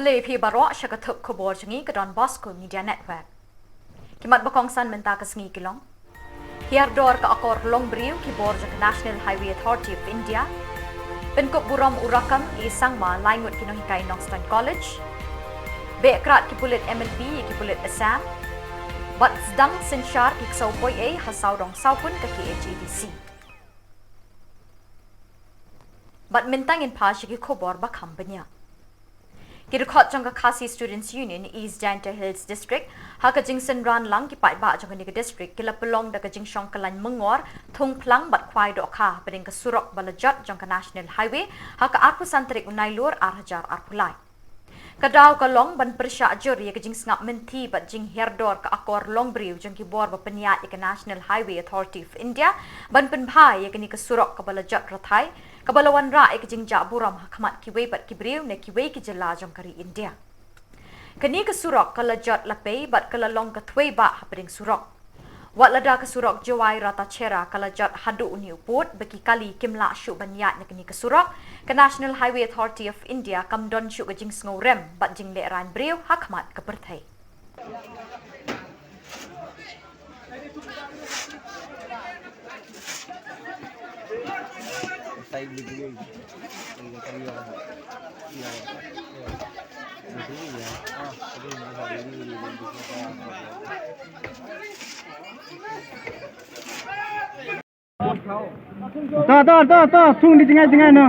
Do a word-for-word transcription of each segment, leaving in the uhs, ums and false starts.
Te phi baroh sha ka thup khubor jong ngi ka Don Bosco Media Network. Ki mat ba kongsan mynta ka sngi ki long: Hiar dor ka akor longbriew ki bor jong ka National Highway Authority of India. Pynkup burom u Rakkam A Sangma lai ngut ki nonghikai Nongstoiñ College. Beh krad ki pulit M N P ïa ki pulit Assam. Bad sdang synshar ki ksew poi ei ha sawdong sawkun ka K H A D C. Bad mynta ngin phai sha ki khubor ba kham bniah. Ki dkhot jong ka Khasi Students Union East Jaintia Hills District ha ka jingsynran lang ki paidbah jong kane ka district ki la pynlong da ka jingshong kyllain myngor, thung phlang bad khwai dohkha hapdeng ka surok ba la jot jong ka National Highway ha ka arphew san tarik u Nailur ar hajar arphew lai. Ka daw ka long ban pyrshah jur ïa ka jingsngap mynthi bad jinghiar dor ka akor longbriew jong ki bor ba pynïaid ïa ka National Highway Authority of India ban pynbha ïa kane ka surok kaba la jot rathai, kaba la wanrah ïa ka jingjah burom ha khmat kiwei pat ki briew na kiwei ki jylla jong ka ri India. Kane ka surok ka la jot la pei bad ka la long ka thwei bah hapdeng surok. Wat lada ka surok Jowai Ratacherra ka la jot haduh une u pud ba ki kali kim lah shuh ban ïaid na kane ka surok, ka National Highway Authority of India kam don shuh ka jingsngewrem bad jinglehrain briew ha khmat ka pyrthei. Ta, ta, ta, ta, thung di jngai jngai na.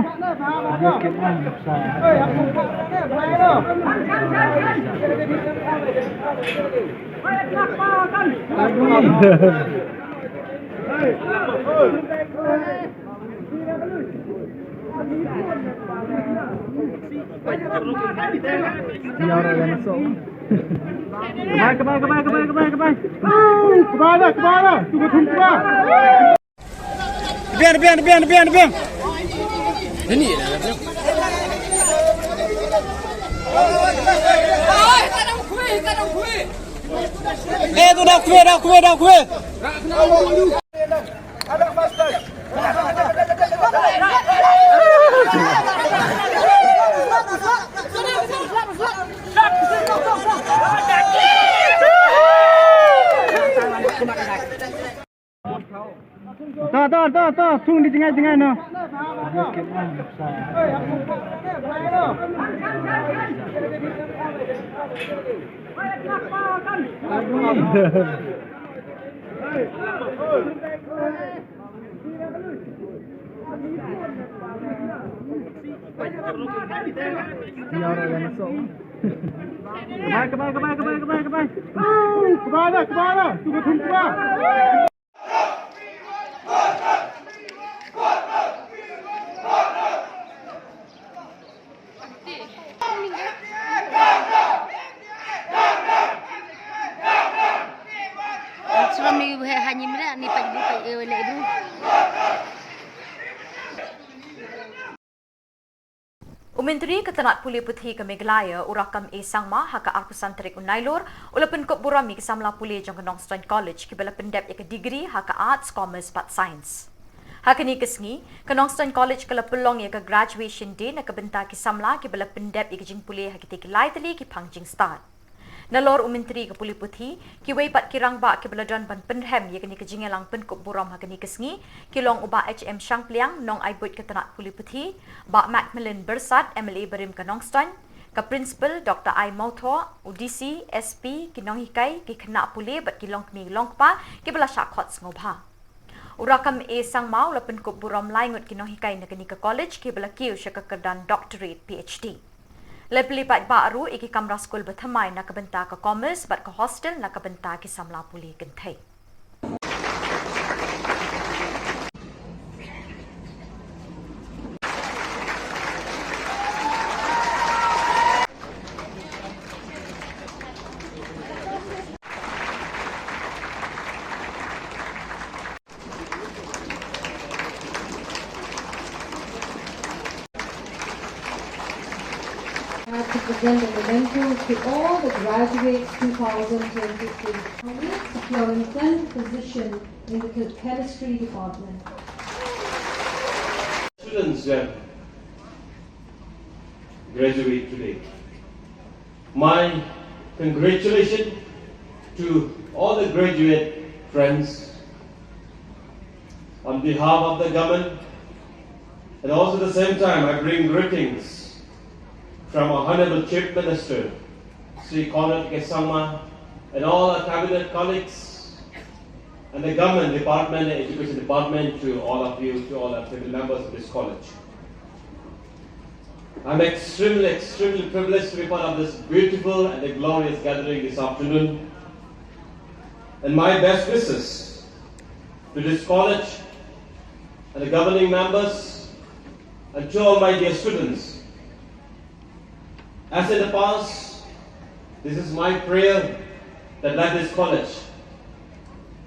Kbai, kbai, kbai, kbai, kbai, kbai. Kbai dah, kbai dah. Tu betul kbai. Biang, biang, biang, biang, biang. Ini. Eh, tu dah kue, dah kue, dah kue. Ta, ta, ta, ta, thung di jngai jngai na. Kbai, kbai, kbai, kbai, kbai, kbai. Kbai dah, kbai dah. Tu ka thung kbai. Sulam ni he hanyim re, ni paj bu paj, eh, le bu. U Myntri ka tnat pule puthi ka Meghalaya, u Rakkam A Sangma, ha ka arphew san tarik u Nailur, u la pynkup burom ïa ki samla pule jong ka Nongstoiñ College kiba la pyndep ïa ka degree ha ka Arts, Commerce bad Science. Ha kane ka sngi, ka Nongstoiñ College ka la pynlong ïa ka Graduation Day na ka bynta ki samla kiba la pyndep ïa ka jingpule ha kitei ki lai tylli ki phang jingstad. Nalor u Myntri ka pule puthi, kiwei pat ki rangbah kiba la don ban pynrhem ïa kane ka jingïalang pynkup burom ha kane ka sngi ki long u Bah H M Shangpliang, nongai buit ka tnat pule puthi, Bah Macmillan Byrsat, M L A barim ka Nongstoiñ, ka Principal Doctor I Mawthoh, u D C, S P, ki nonghikai, ki khynnah pule bad ki longkmie longkpa kiba la shah khot sngewbha. U Rakkam A Sangma u la pynkup burom lai ngut ki nonghikai na kane ka college kiba la kiew sha ka kyrdan doctorate, P H D. La plie paidbah ruh ïa ki kamra skul ba thymmai na ka bynta ka Commerce bad ka hostel na ka bynta ki samla pule kynthei. To present a memento to all the graduates two thousand twenty-three. Comments, if you are in turn position in the chemistry department. Students that graduate today. My congratulations to all the graduate friends. On behalf of the government, and also at the same time, I bring greetings from our Honorable Chief Minister, Shri Conrad K Sangma, and all our cabinet colleagues, and the government department, the education department, to all of you, to all our family members of this college. I'm extremely, extremely privileged to be part of this beautiful and the glorious gathering this afternoon. And my best wishes to this college and the governing members and to all my dear students. As in the past, this is my prayer that let this college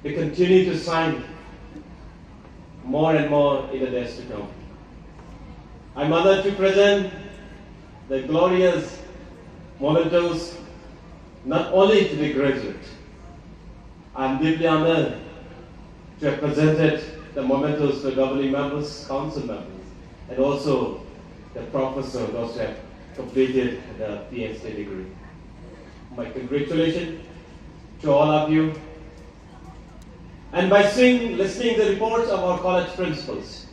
be continue to shine more and more in the days to come. I'm honored to present the glorious mementos not only to the graduate. I'm deeply honored to have presented the mementos to the governing members, council members, and also the professor, those who have completed the P H D degree. My congratulations to all of you. And by seeing, listening to the reports of our college principals,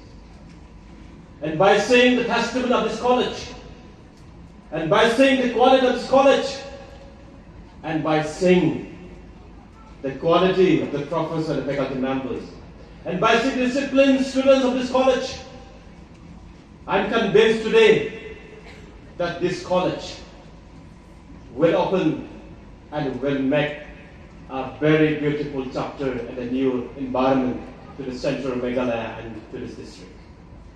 and by seeing the testimony of this college, and by seeing the quality of this college, and by seeing the quality of the professors and the faculty members, and by seeing the disciplined students of this college, I'm convinced today that this college will open and will make a very beautiful chapter and a new environment to the central Meghalaya and to this district.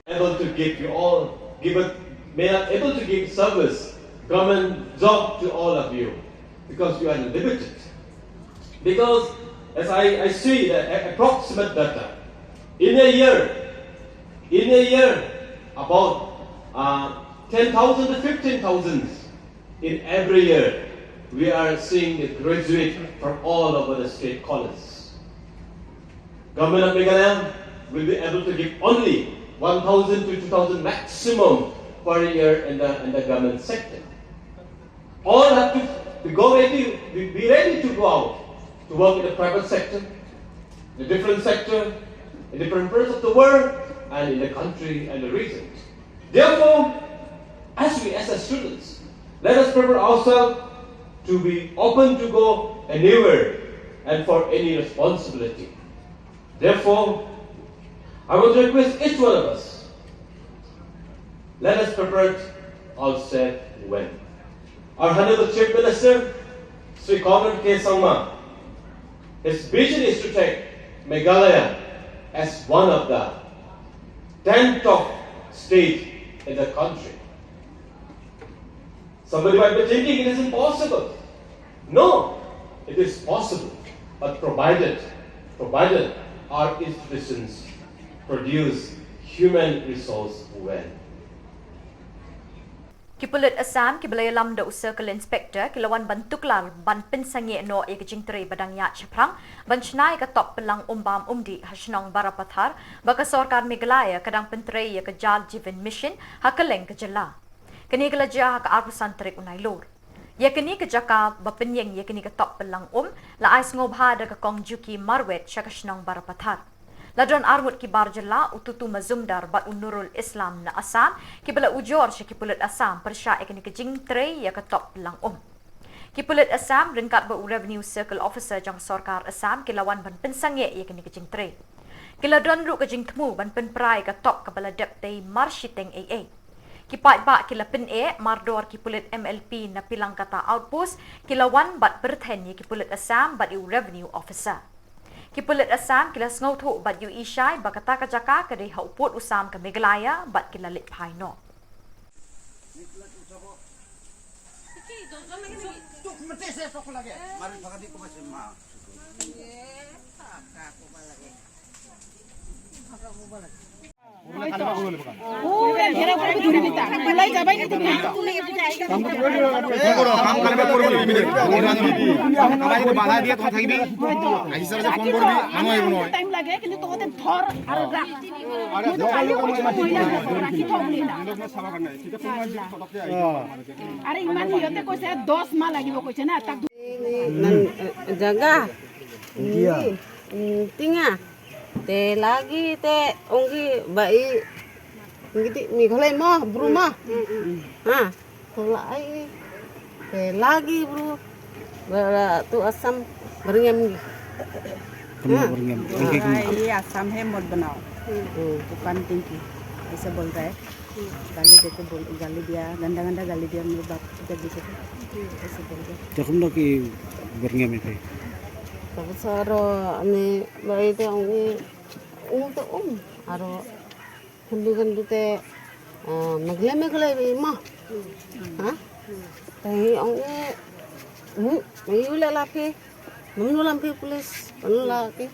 Able to give you all, give it, may not able to give service, government job to all of you because you are limited. Because as I, I see the a- approximate data, in a year, in a year, about uh, ten thousand to fifteen thousand in every year, we are seeing a graduate from all over the state colleges. Government of Meghalaya will be able to give only one thousand to two thousand maximum per year in the, in the government sector. All have to be, go ready, be, be ready to go out to work in the private sector, in a different sector, in different parts of the world, and in the country and the region. Therefore, as we, as a students, let us prepare ourselves to be open to go anywhere and for any responsibility. Therefore, I want to request each one of us, let us prepare ourselves well. Our Honorable Chief Minister, Shri Conrad K Sangma, his vision is to take Meghalaya as one of the ten top states in the country. Somebody might be thinking it is impossible. No, it is possible, but provided, provided our institutions produce human resource well. Ki pulit Assam kiba la ïalam da u Circle Inspector ki la wan ban tuklar ban pynsangeh noh ïa ka jingtrei ba dang ïaid shaphrang ban shna ïa ka top pynlang um bam um dih ha shnong Barapathar ba ka sorkar Meghalaya ka dang pyntrei ïa ka Jal Jeevan Mission ha kylleng ka jylla. Kane ka la jia ha ka arphew san tarik u Nailur. Ïa kane ka jaka ba pynïeng ïa kane ka top pynlang um la ai sngewbha da ka Kong Juki Marwet sha ka shnong Barapathar. La don arngut ki bar jylla, u Tutu Mazumdar bad u Nurul Islam na Assam kiba la ujor sha ki pulit Assam pyrshah ïa kane ka jingtrei ïa ka top pynlang um. Ki pulit Assam ryngkat bad u Revenue Circle Officer jong ka sorkar Assam ki la wan ban pynsangeh ïa kane ka jingtrei. Ki la don ruh ka jingthmu ban pynpra ïa ka top kaba la dep tei mar shiteng ei ei. Ki paidbah ki la pyneh mardor ki pulit M L P na Pilangkata Outpost ki la wan bad pyrthen ïa ki pulit Assam bad ïa u Revenue Officer. Ki pulit Assam ki la sngewthuh bad ïohi shai ba kata ka jaka ka dei ha u pud u sam ka Meghalaya bad ki la leit phai noh. পুরা ঘেরাও করে ধরে দিতা। ওলাই যাবাই না তুমি। কাম করবে, করবে, লিমিটেড। ওরা যদি বাধা দিয়ে তখন থাকবি। আইসা ফোন করবি, মানু আইব নয়। টাইম লাগে, কিন্তু তোদের ধর আর রাখ। আরে ইমান ইয়তে কইছে দশ মাহ লাগিব কইছে না, তাক জাগা। Tinga. Te lagi te ong ki ba i ngi ti mi kholai mo bru mo. Ha. Kholai. Te lagi bru. Ba tu Assam berngem ngi. Kemna berngem? Ong ki kemna? ये आसाम है मत बनाओ। दुकान टिंकी ऐसे बोल रहा है। गाली देके बोल गाली दिया गंदा गंदा गाली दिया मेरे बाप पिताजी को। ऐसे बोल रहा है। Te kumno ki berngem ïa phi? Tabu saro ani bai te ong i ong te ong aro hindu hindu te megle megle bai ma. Ha? Te ong i ong i ule la phi. Num nulam phi police panu la ki.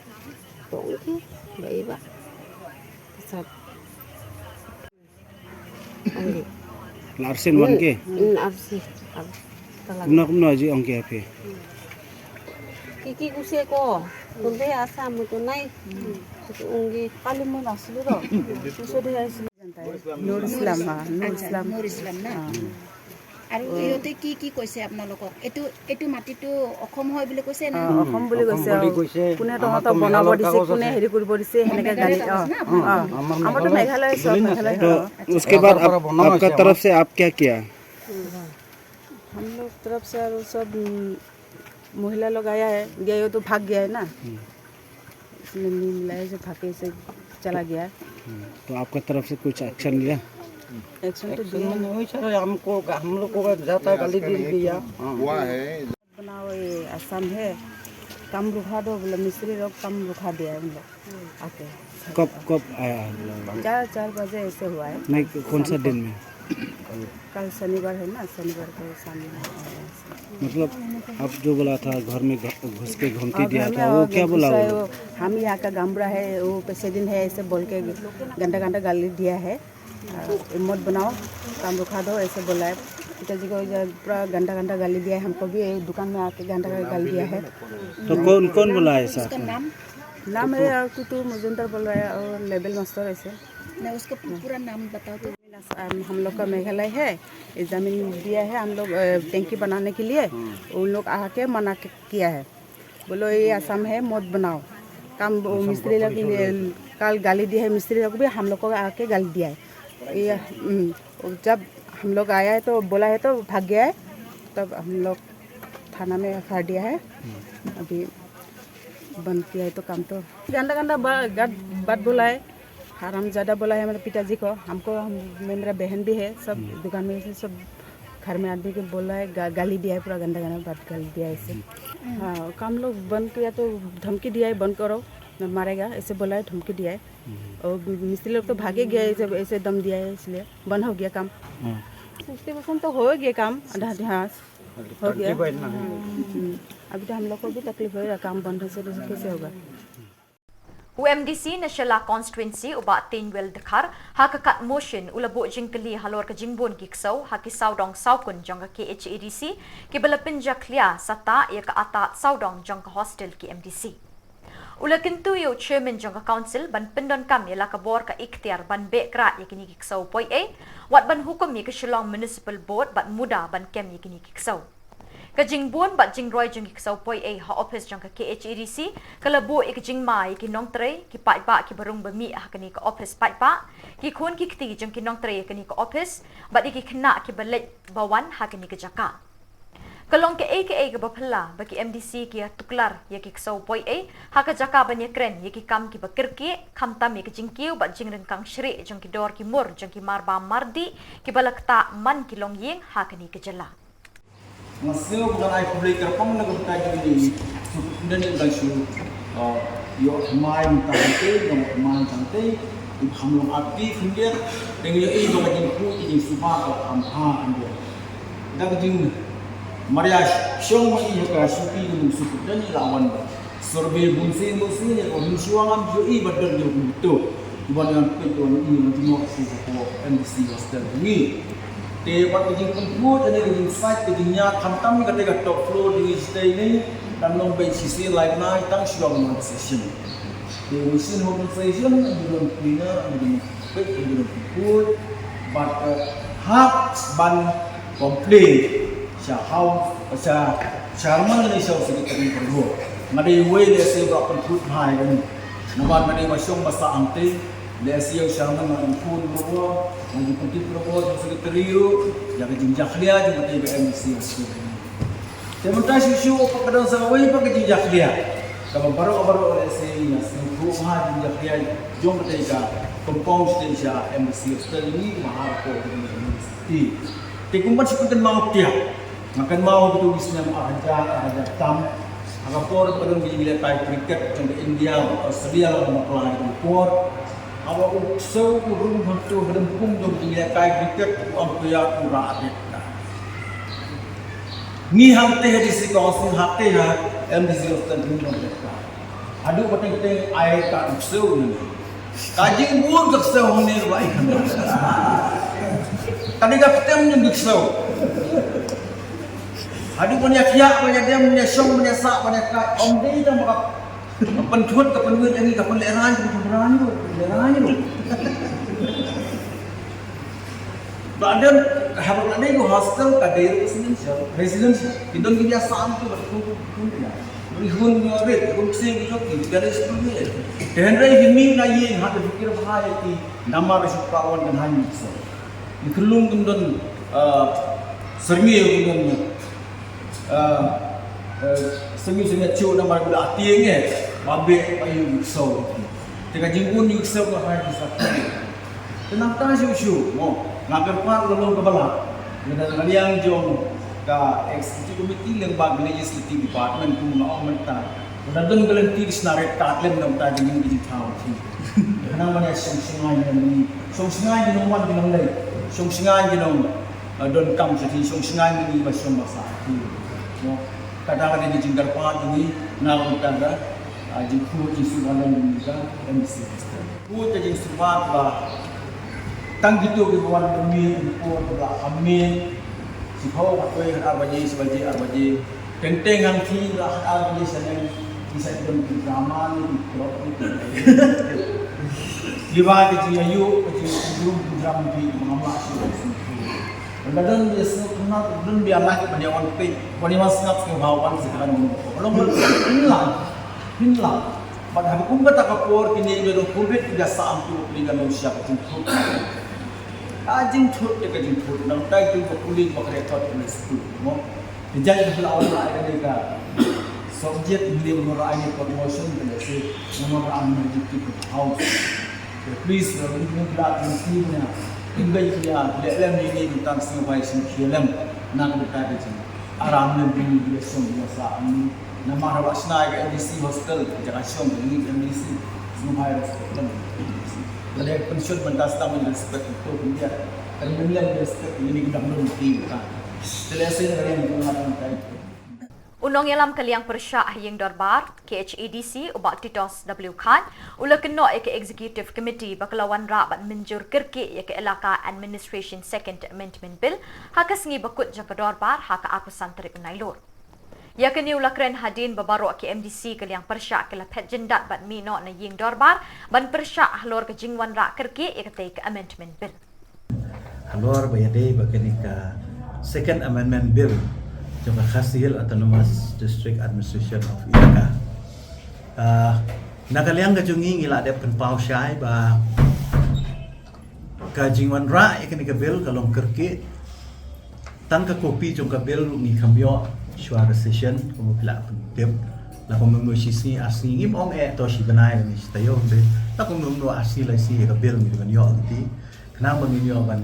Tong ki bai ba. Sat. Ong i. La arsin wan ki. Arsi. Kumna kumna ji ong ki ïa phi? Ki ki kuse ko. Kumbe asa mutu nai. Ong i. Kali mo na sulu do. Kuso de ai sulu. নূৰ ইছলাম, হা, নূৰ ইছলাম। নূৰ ইছলাম না? আৰু ইহঁতে কি কি কৈছে আপোনালোকক? এইটো এইটো মাটিটো অসম হয় বুলি কৈছে না? অসম বুলি কৈছে। কোনে তহঁতক বনাব দিছে, কোনে হেৰি কৰিব দিছে, সেনেকে গালি। অ, অ। আমাৰতো মেঘালয়, চব মেঘালয়। तो उसके बाद आप, आपका तरफ से आप क्या किया? हम लोग तरफ से और सब महिला लोग आया है, गया तो भाग गया है ना। इसलिए नहीं मिला है, जो भाग के से चला गया है। तो आपका तरफ से कुछ एक्शन लिया? एक्शन तो दिया है। वही सर, हमको, हम लोग को जाता है, गाली दे दिया। हुआ है। बनाओ, ये आसाम है, काम रुका दो बोले, मिस्त्री लोग काम रुका दिया है उन लोग आके। कब, कब आया है? चार, चार बजे ऐसे हुआ है। नहीं, कौन सा दिन में? कल शनिवार है ना, शनिवार को शाम में आया है। मतलब, आप जो बोला था, घर में घ-, घुस के घमकी दिया था, वो क्या बोला वो? हम यहाँ का गामबुढ़ा है, वो प्रेसिडेंट है, ऐसे बोल के गंदा गंदा गाली दिया है। आ, मत बनाओ, काम रुका दो, ऐसे बोला है। पिताजी को इधर पूरा गंदा गंदा गाली दिया है, हमको भी दुकान में आके गंदा गंदा गाली दिया है। तो कौन, कौन बोला है ऐसा? उसका नाम? नाम है, और टूटू मजुमदार बोल रहा है, और लेबल मास्टर ऐसे। नहीं, उसका पू-, पूरा नाम बताओ तो। हम, हम लोग का मेघालय है, ये जमीन दिया है हम लोग, अ, टंकी बनाने के लिए। उन लोग आके मना के, किया है, बोलो ये आसाम है, मत बनाओ। काम वो मिस्त्री लोग, ये कल गाली दिया है मिस्त्री लोग भी, हम लोग को आके गाली दिया है। ये, हम्म, जब हम लोग आया है तो बोला है तो भाग गया है, तब हम लोग थाना में एफ आई आर दिया है। अभी बंद किया है तो काम तो गंदा गंदा बा-, गंद-, बात बोला है। हरामजादा बोला है मेरे पिताजी को, हमको, हम, मैं, मेरा बहन भी है, सब दुकान में से सब घर में आदमी को बोला है, गा-, गाली दिया है, पूरा गंदा गंदा बात गाली दिया है ऐसे। हाँ, काम लोग बंद किया तो धमकी दिया है, बंद करो, मैं मारेगा, ऐसे बोला है, धमकी दिया है। और मिस्त्री लोग तो भागे गया है, ऐसे, ऐसे दम दिया है, इसलिए बंद हो गया काम। हाँ। सिक्सटी परसेंट तो हो गया काम, आधा, आधा, हाँ, हो गया। हम्म, अभी तो हम लोग को भी तकलीफ हो रहा, काम बंद है, तो कैसे होगा? U M D C na Shella Constituency u Bah Teiñwell Dkhar, ha ka kat motion u la buh jingkylli halor ka jingbun ki ksew ha ki sawdong sawkun jong ka K H A D C, kiba la pynjakhlia satah ïa ka atat sawdong jong ka hostel ki M D C. U la kyntu ïa u chairman jong ka council ban pyndonkam ïa la ka bor ka iktiar ban beh krad ïa kine ki ksew poi ei, wat ban hukum ïa ka Shillong Municipal Board bad muda ban kem ïa kine ki ksew. Ka jingbun bad jingroi jong ki ksew poi ei ha ophis jong ka K H A D C ka la buh ïa ka jingma ïa ki nongtrei, ki paidbah kiba rung ba mih ha kane ka ophis paidbah, ki khun ki kti jong ki nongtrei ha kane ka ophis, bad ïa ki khynnah kiba leit ba wan ha kane ka jaka. Ka long kaei kaei kaba phylla ba ki M D C ki ïa tuklar ïa ki ksew poi ei ha ka jaka ban ïa kren ïa ki kam kiba kyrkieh, khamtam ïa ka jingkiew bad jingryngkang shrieh jong ki dor ki mur jong ki marbam mardih kiba la ktah man ki longïing ha kane ka jylla. Nga sngew ba ngan ai khublei kyrpang na ka bynta jong ine i Suprintendent ban shu, uh, ïoh thymmai mynta hangtei, ïoh thymmai mynta hangtei, i kham long active khyndiat, dang ïohi ba ka jingkhuid ka jingsuba ka kham bha khyndiat. Da ka jingmaria shong ma i ha ka shuki ka jong u Suprintendent i la wan da survey bunsien bunsien ïa ka mynshuwa ngam ju ïohi ba don ïa u kumto. Wan ïa peit wan i wan jingmut sha ka MDC hostel ngi. Te wat ka jingpynput ïa ka jingsait ka jingñiah khamtam ïa kata ka top floor jong ngi shatei ne kan long beit shisien lai bnai tang shuwa ban session. Te shisien hok session ngi don pynna ngi don peit ngi don pynput bad hap ban complain sha house sha chairman ne sha secretary pynput. Nga dei wei ne se ba pynput hai kan. Namar nga dei ba shong ba sah hangtei. Lehse ïa u chairman ma ïa u khun bro, ma ïa u party bro, ma ïa u secretary ruh, ïa ka jingjakhlia jong kata ka MDC. Te mynta shuh shuh pat ka don sa kawei pat ka jingjakhlia. Kaba baroh baroh lehse ïa sngewthuh ma jingjakhlia jong kata ka compound station sha MDC hostel ni ma ha ko. Te kumban shu kynmaw tiak. Nga kynmaw kito ki snem ar hajar, ar hajar tam. Ha ka por ba don ki lehkai cricket jong ka India, Australia, la bakla ki por. Haba u ksew u rung hangto ha lynkum jong ki lehkai cricket u umpire u rah red card. Ngi hangte ha DC Council hangte ha MDC Hostel ngi don red card. Haduh ba teng teng ai ka ksew ngi. Ka jingbun ka ksew hangne ba ai kan. Ka dei ka ktem jong ka ksew. Haduh ban ïa khiah ban ïa dem ban ïa shong ban ïa sah ban ïa kai. Ym dei tang ba ka pynthut ka pynwit ïa ngi ka pynlehrain ka pynlehrain ruh pynlehrain ruh. Ba dem haba ka dei ka hostel ka dei residential residential. Ki don ki biasa am tu ba tu tu ya. Ri hun ngi rit hun ksing ki jok ki ka dei school ni. Te hynrei ki mi na ïing ha ka fikir ba ha ïa ki namar shu ka wan kan ha ngi so. Ni khlung kin don syrngiew kin don syrngiew syrngiew chu namar ba la tieng eh ba be ba ïu so. Te ka jingbun ïu so ka ha ki sa. Te nangta shuh shuh mo nga kyrpad la long ka ba la. Lada ka liang jong ka executive committee lyngba ka legislative department kum nga ong mynta. Lada don ka lynti dictionary ka lem nangta jingim ki jingthaw ki. Nang ban ïa shong shngai nang ni shong shngai ki nong wan ki nong lei shong shngai ki nong don kam sha ki shong shngai ni ba shong ba sa ki. Mo kata ka dei ka jingkyrpad ni na ong kata ka jingkhuid jingsuba nang ni ka MDC. Khuid ka jingsuba ba tang kito kiba wan mynmiet, kito kiba kham miet, shiphew, khatwei, khatar baje, shi baje, ar baje. Teng teng hangtei ba khatar baje shaneng ki sa don ki drama ne ki plot ne ki. Kiba ki jingïaid, ki jingïaid, ki drama ki ngam lah shuh. Lada don biasa kena don biasa ban ïa wan peit, ban ïa wan sngap sngewbha wan sngewbha. Long ban pynlah, pynlah. Bad haba kum kata ka por kine ki dong covid ki da sa am tu ki da nong siap ka jingthut. Ka jingthut te ka jingthut nang tai tu ka puli ba ka record ka school mo. Ki jai ka la wan la ka dei ka subject ni mo ra ni promotion ka si mo ra am ni ki house. Please la ni ni la ni si mo. Kin bai ki ya le le ni ni tan sing bai sing ki lem na ka ta ka jing. Aram lem ni ni song ni sa am ni. Namar ba shna ka MDC hostel ka jaka shong ka ni MDC. Sngewbha respect lem. Lada pension ban ta stam respect to pun dia. Kan lem respect ni ni dang dong ti ka. Te lehse ka lem tu na tang tai. U nongïalam ka liang pyrshah ha ïing dorbar KHADC u Bah Titos W Khan u la kynnoh ïa ka Executive Committee ba ka la wanrah ban mynjur kyrkieh ïa ka Elaka Administration Second Amendment Bill ha ka sngi ba kut jong ka dorbar ha ka arphew san tarik u Nailur. Ïa kane u la kren hadien ba baroh ki MDC ka liang pyrshah ki la phet jyndat bad mih noh na ïing dorbar ban pyrshah halor ka jingwanrah kyrkieh ïa katei ka Amendment Bill. Halor ba ïadei bad kane ka Second Amendment Bill jong ka Khasi Hills Autonomous District Administration of Elaka. Na ka liang ka jong ngi ngi la dep pynpaw shai ba ka jingwanrah ïa kane ka bill ka long kyrkieh. Tang ka kopi jong ka bill ruh ngi kham ïoh shuwa ka session kumba phi la pyntip. La kumno kumno shi sngi ar sngi ngim ong eh to shi bnai la ngi shi taïew hynrei la kumno kumno ar sngi lai sngi ïa ka bill ngi dei ban ïoh kti. Khnang ba ngin ïoh ban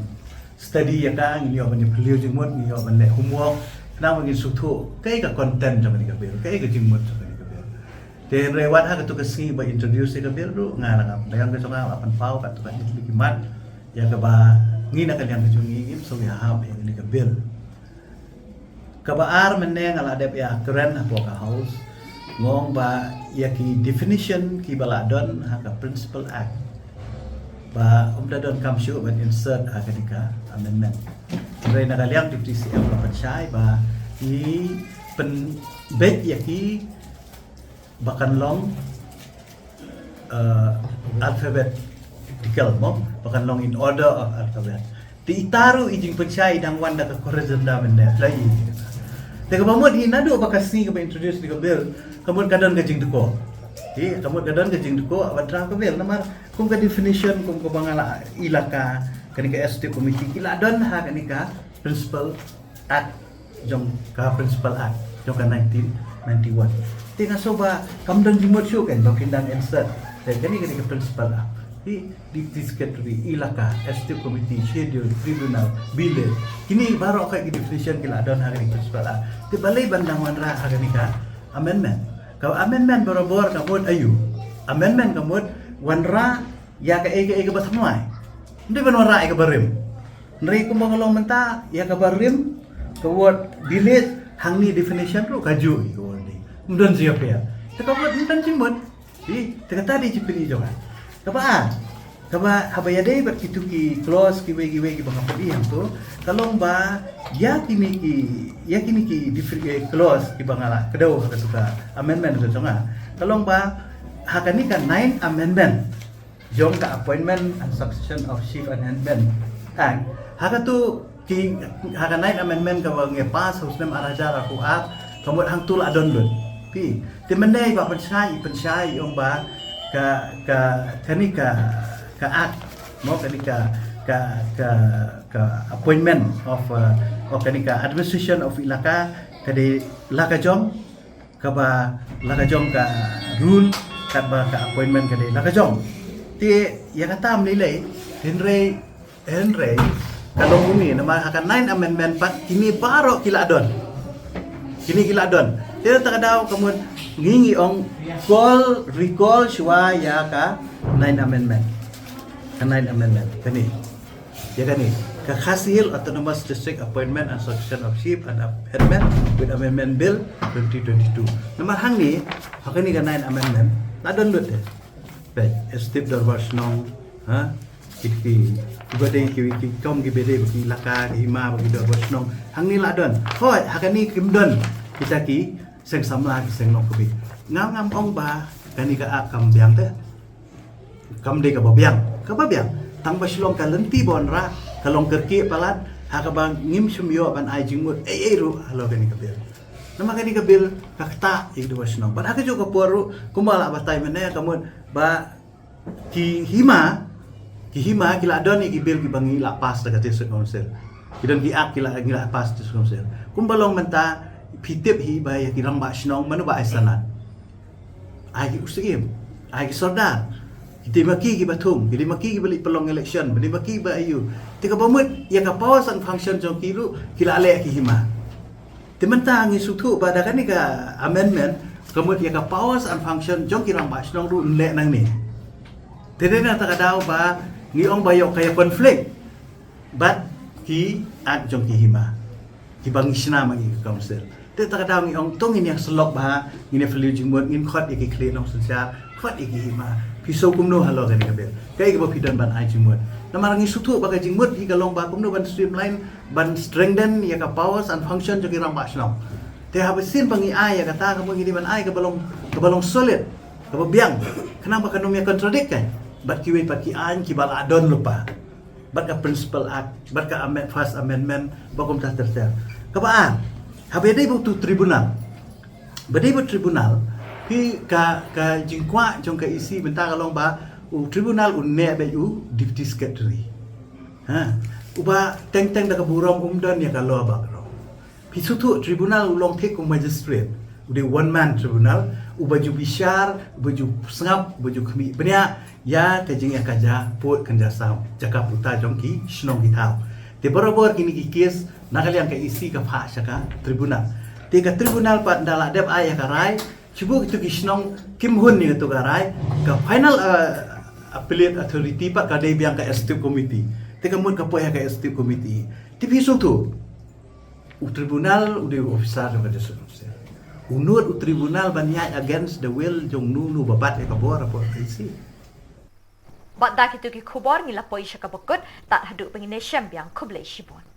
study ïa ka, ngin ïoh ban ïa phylliew jingmut, ngin ïoh ban leh homework, khnang ba ngin sngewthuh kaei ka content jong kane ka bill, kaei ka jingmut jong kane ka bill. Te hynrei wat ha katto ka sngi ba introduce ïa ka bill ruh nga na ka liang ka jong nga la pynpaw katto katne ki mat ïa kaba ngi na ka liang ka jong ngi ngim sngewhap ïa kane ka bill. Kaba ar mynne nga la dep ïa kren hapoh ka House, nga ong ba ïa ki definition kiba la don ha ka Principal Act ba um da donkam shuh ban insert ha kane ka amendment. Hynrei na ka liang Deputy C M ka pynshai ba i pynbeit ïa ki ba kan long uh, alphabetical mo, ba kan long in order of alphabet. Te ita ruh i jingpynshai i dang wan da ka corrigendum mynne, la i. Te kaba mut hi naduh ba ka sngi kaba introduce ïa ka bill, ka mut ka don ka jingdukor. Hi, ka mut ka don ka jingdukor, ba trah ka bill, namar kum ka definition, kum kaba nga la ilaka, kane ka executive committee, ki la don ha kane ka principal act jong ka Principal Act jong ka nineteen ninety-one. Te nga sngew ba kam don jingmut shuh kan ba phin dang insert. Te kane kane ka Principal Act. Hi, Deputy Secretary, ilaka, executive committee, schedule, tribunal, village. Kine baroh ka ki definition ki la don ha kane ka Principal Act. Te balei ban dang wanrah ha kane ka amendment. Ka amendment barabor ka mut aiu. Amendment ka mut wanrah ïa kaei kaei kaba thymmai. Ym dei ban wanrah ïa kaba rim. Hynrei kumba nga long mynta, ïa kaba rim, ka word village, hangne definition ruh kajuh ïa ka word dei. Ym don jingïapher. Te ka word ym don jingmut. Hi, te kata dei jingpyni jong nga. Kaba ar, kaba haba ïadei bad kitu ki clause kiwei kiwei kiba nga put ïa hangto, ka long ba ïa kine ki, ïa kine ki different, eh, clause kiba nga la kdew ha katu ka amendment ka jong nga. Ka long ba ha kane ka nine amendment jong ka Appointment and Succession of Chief and Headmen Act. Ha katu ki, ha ka nine amendment kaba ngi pass ha u snem ar hajar arphew ar, ka mut hangtu la don lut. Phi, te mynne ba pynshai, pynshai ong ba ka, ka, kane ka, ka act, mo, kane ka, ka, ka, ka appointment of, uh, of kane ka administration of ilaka, ka dei la ka jong, kaba la ka jong ka rule, katba ka appointment ka dei la ka jong. Te ïa kata ym lei lei, hynrei, hynrei ka long uni namar ha ka nine amendment pat kine baroh ki la don. Kine ki la don. Te ta ka daw ka mut ngi ngi ong call, recall shuwa ïa ka nine amendment. Ka nine amendment kane. Ïa kane, ka Khasi Hills Autonomous District Appointment and Succession of Chief and Headmen with Amendment Bill twenty twenty-two. Namar hangne, ha kane ka nine amendment, la don lut te. Peit, Executive Dorbar Shnong, ha? Ki, ki, kiba dei ki, ki kam kiba dei ba ki ilaka, ki hima, ba ki Dorbar Shnong. Hangne la don. Hooid, ha kane kim don kita ki seng samla, ki seng nongkbi. Ngam, ngam ong ba kane ka act kam biang te. Kam dei kaba biang, kaba biang. Tang ba shu long ka lynti ba wanrah, ka long kyrkieh palat, ha kaba ngim shym ïoh ban ai jingmut ei ei ruh halor kane ka bill. Namar kane ka bill ka ktah ïa ki Dorbar Shnong. Bad ha kajuh ka por ruh, kumba la batai mynne ka mut ba ki hima, ki hima ki la don ïa ki bill kiba ngi la pass da ka District Council. Ki don ki act ki la, ngi la pass District Council. Kumba long mynta phi tip hi ba ïa ki Rangbah Shnong mano ba ai sanad. Ai ki u Syiem, ai ki Sordar. Ki dei ma ki kiba thung, ki dei ma ki kiba leit pynlong election, ki dei ma ki ba aiu. Te kaba mut ïa ka powers and function jong ki ruh ki la leh ki hima. Te mynta ngi sngewthuh ba da kane ka amendment ka mut ïa ka powers and function jong ki Rangbah Shnong ruh yn leh nangne. Te dei na kata ka daw ba ngi ong ba ïoh ka ïa conflict bad ki act jong ki hima kiba ngi shna ma ngi ka council. Te ta ka daw ngi ong to ngin ïa syllok bha, ngin ïa phylliew jingmut, ngin khot ïa ki khlieh nongsynshar, khot ïa ki hima. Phi sngew kumno halor kane ka bill? Kaei kaba phi don ban ai jingmut? Namar ngi sngewthuh ba ka jingmut hi ka long ba kumno ban streamline, ban strengthen ïa ka powers and function jong ki Rangbah Shnong. Te haba shisien ba ngi ai ïa kata, kaba ngi dei ban ai kaba long, kaba long solid, kaba biang, khnang ba kan ym ïa contradict kai bad kiwei pat ki aiñ kiba la don lypa. Bad ka Principal Act, bad ka amend-, First Amendment, bad kumta ter ter. Kaba ar, haba ïadei bad utu tribunal. Ba dei bad tribunal, phi ka, ka jingkwah jong ka E C mynta ka long ba u tribunal un neh beit u Deputy Secretary. Ha, uba teng teng da ka burom um don ïa ka law background. Phi sngewthuh tribunal u long thik kum magistrate. U dei one man tribunal, uba ju bishar, uba ju sngap, uba ju khmih bniah ïa ka jingïakajia pud kynja sam, jaka puta jong ki shnong ki thaw. Te barabor kine ki case na ka liang ka E C ka phah sha ka tribunal. Te ka tribunal pat ynda la dep ai ïa ka rai, shibun kitu ki shnong kim hun ïa katu ka rai, ka final, uh, appellate authority pat ka dei biang ka executive committee. Te ka mut ka poi ha ka executive committee. Te phi sngewthuh, u tribunal u dei u officer jong ka District Council. U nud u tribunal ban ïaid against the will jong nu nu ba bat ïa ka bor, bor ka E C. Bad da kito ki khubor ngi la poi sha kaba kut, tad haduh ba ngin ïashem biang, khublei shibun.